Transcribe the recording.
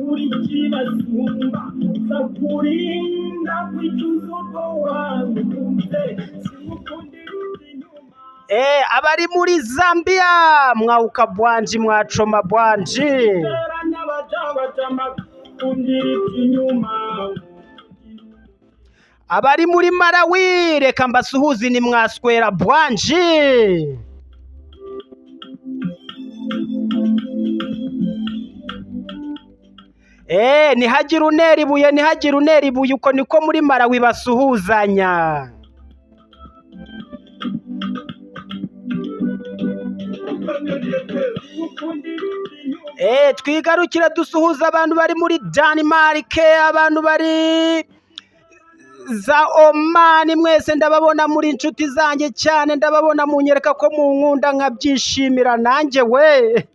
Uri kibasumba nzakurinda kwicuza urwo wankunze siwukundira inyuma. Abari muri Zambia, mwauka bwanji, mwachoma bwanji. Kera n'abajabajama kundira inyuma. Abari muri Malawi, reka mbasuhuze, ni mwaswera bwanji. Ntihagire unera ibuye, ntihagire unera ibuye, uko niko muri Malawi basuhuzanya. Twigarukire dusuhuza abantu bari muri Denmark, abantu bari za Oman, mwese ndababona muri inshuti zanjye cyane, ndababona munyereka ko munkunda nkabyishimira nanjye we.